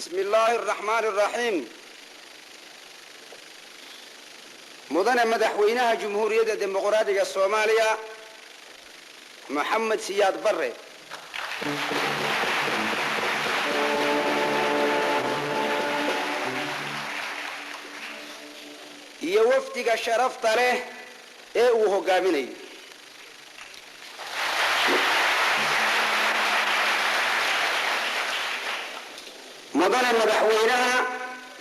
Bismi illaahi araxmaani araxiim. Mudane madaxweynaha Jumhuuriyadda Dimuqraadiga Soomaaliya Maxamed Siyaad Barre, iyo wafdiga sharafta leh ee uu hogaaminayo. Mudane madaxweynaha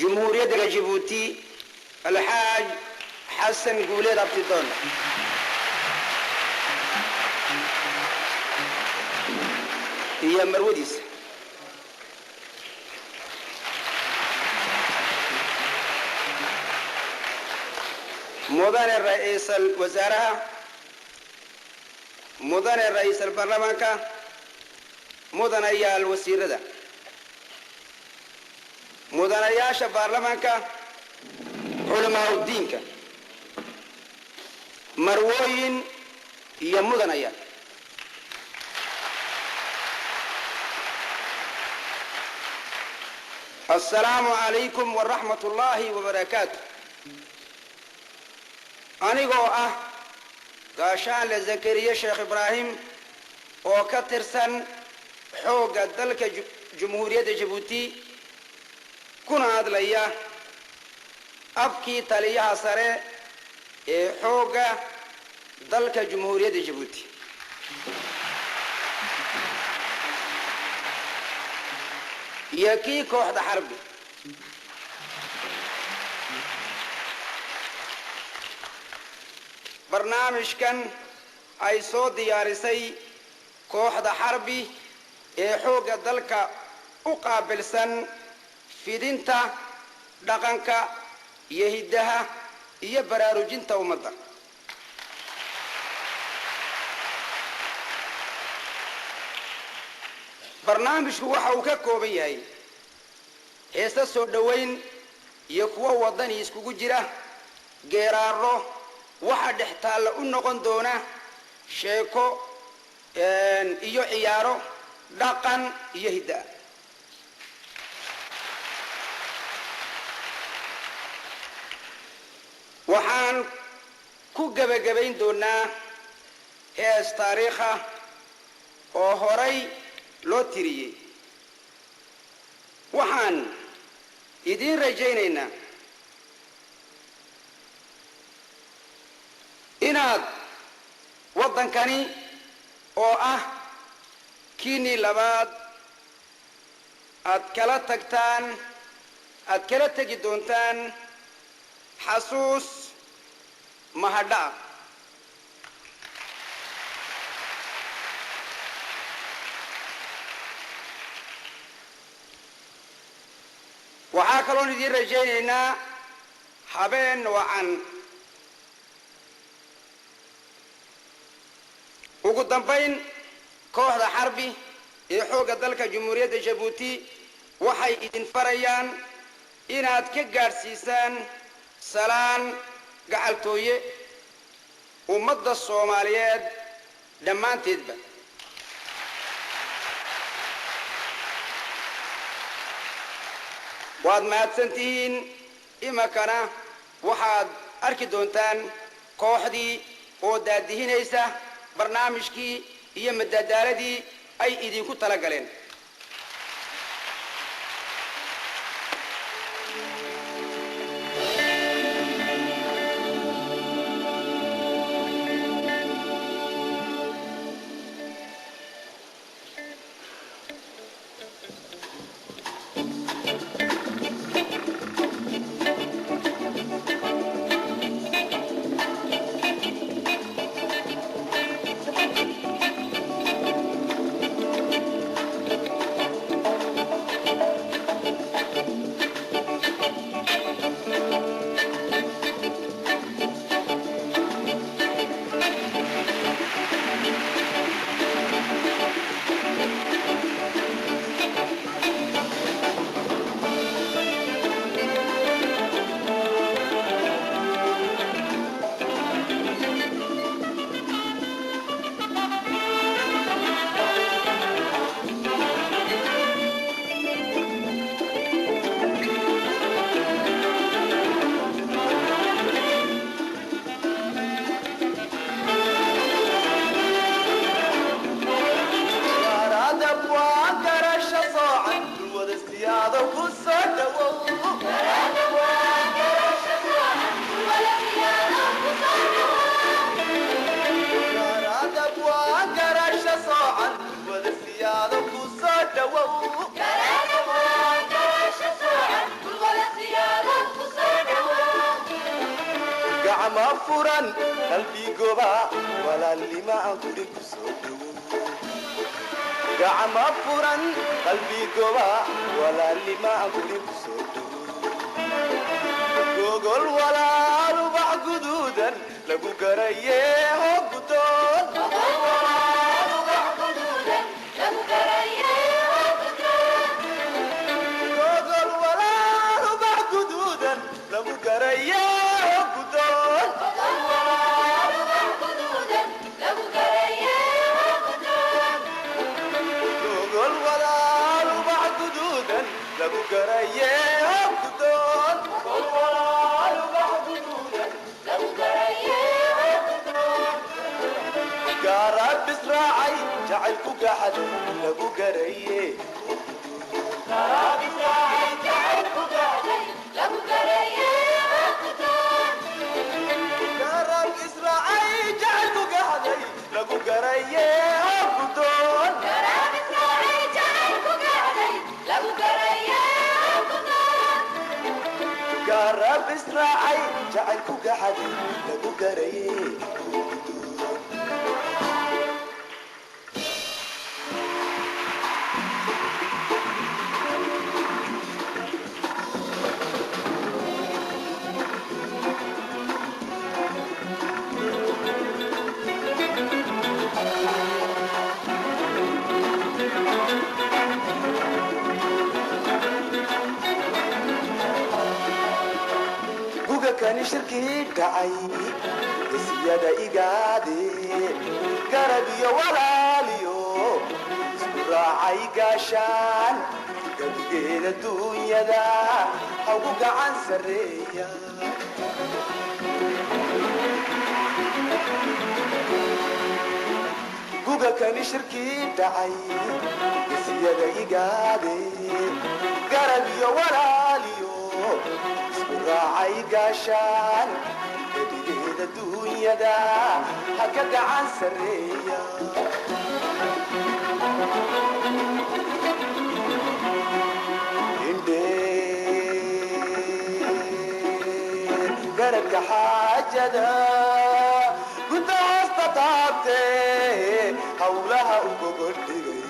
Jumhuuriyadda Jabuuti Alxaaj Xasan Guuleed Abtidoon, iyo marwadiisa. Mudane ra'iisal wasaaraha, mudane ra'iisal baarlamaanka, mudanayaal wasiirada, mudanayaasha baarlamaanka, culamaaudiinka, marwooyin iyo mudanayaal. Assalaamu calaykum waraxmat ullaahi wabarakaatu. Anigoo ah Gaashaanle Zakariye Sheekh Ibraahim oo ka tirsan xoogga dalka Jumhuuriyadda Jabuuti, kuna hadlaya afkii taliyaha sare ee xoogga dalka Jumhuuriyadda Jabuuti iyo kii kooxda xarbi, barnaamijkan ay soo diyaarisay kooxda xarbi ee xoogga dalka u qaabilsan fidinta dhaqanka iyo hiddaha iyo baraarujinta ummadda. Barnaamijku waxa uu ka kooban yahay heese soo dhowayn iyo kuwo waddani iskugu jira, geeraaro waxa dhex taalla u noqon doona sheeko iyo ciyaaro dhaqan iyo hidda. Waxaan ku gebagabayn doonaa hees taariikha oo horay loo tiriyey. Waxaan idiin rajaynaynaa inaad waddankani oo ah kiinii labaad aad kala tagtaan, aad kala tegi doontaan xasuus mahadha'a. Waxaa kaloon idiin rajaynaynaa habeen wacan. Ugu dambayn, kooxda xarbi ee xoogga dalka Jumhuuriyadda Jabuuti waxay idin farayaan inaad ka gaadhsiisaan salaan gacaltooye ummadda Soomaaliyeed dhammaanteedba. Waad mahadsan tihiin. Iminkana waxaad arki doontaan kooxdii oo daadihinaysa barnaamijkii iyo madadaaladii ay idinku tala galeen. Dhawow. Gacma furan, qalbigoba, walaalnima guri ku soo dhowow. Gacma furan, qalbigoba, walaalnima guri ku soo dhowow. Gogol walaal, ubax guduudan lagu garaye, ho gudoon. Gogol walaal, ubax guduudan lagu garaye, ho gudoon. Gogol walaal, ubax guduudan lagu garaye, ho gudoon. Gaaraab israacay, jacaylku gaxad lagu garaye. Gaaraab israacay, jacaylku gaxday lagu garaye, ho gudoon. Gaaraab israacay, jacaylku gaxaday lagu garaye, ho gudoon. Guga kani shirkii dhacay, gesiyada igaade, garab iyo walaaliyo isku raacay gaashaan, gabigeeda duunyada hagu gacan sarreeya. Guga kani shirkii dhacay, gesiyada igaade, garab iyo walaaliyo isku raacay gaashaan, gabigeeda duunyada ha ka gacan sarreeya. Indhe garabka xaajada gudda hoosta taabtee, hawlaha u gogol dhigay,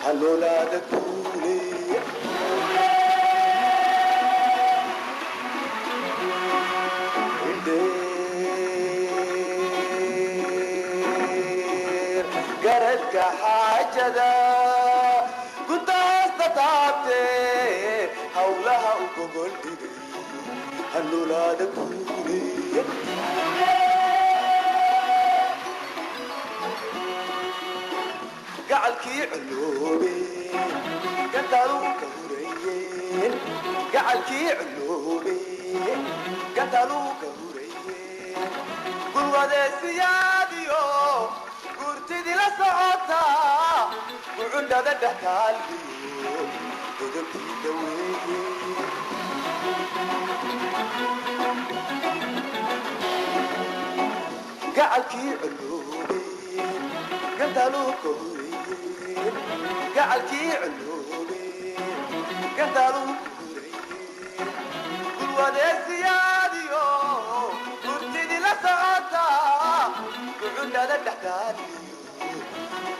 haloolaada guule. Indheer garadka xaajada gudda hoosta taabtee, hawlaha u gogol dhigay, haloolaada guule. Gacalkii culoobe, gantaaluu ka hurayeen. Gacalkii culoobe, gantaaluu ka hurayeen. Gulwadeesiyaadiyo gurtidii la socotaa, gucundhada dhex taaliyo godobtii daweeye. Gacalkii culoobe, gantaaluu ka hurayeen. Gacalkii culoobe, gantaaluu ka hurayeen. Gulwadeesiyaadiyo gurtidii la socotaa, gucundhada dhex taaliyo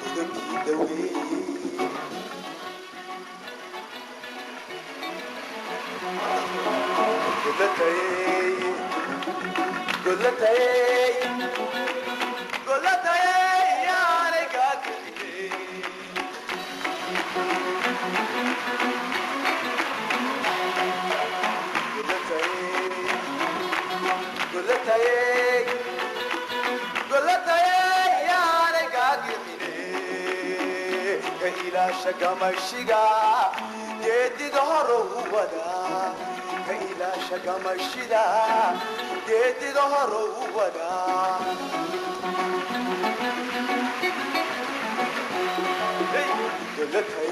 godobtii daweeye. Godlatayey, godlatayey, godlatayey, yaanay kaa kicine. Godlatayey, godlatayey, godlatayey, yaanay kaa kicine. Ka ilaasha gamashiga geediga horow wada, ka ilaasha gamashida geediga horow wada. Hey, godlatayey.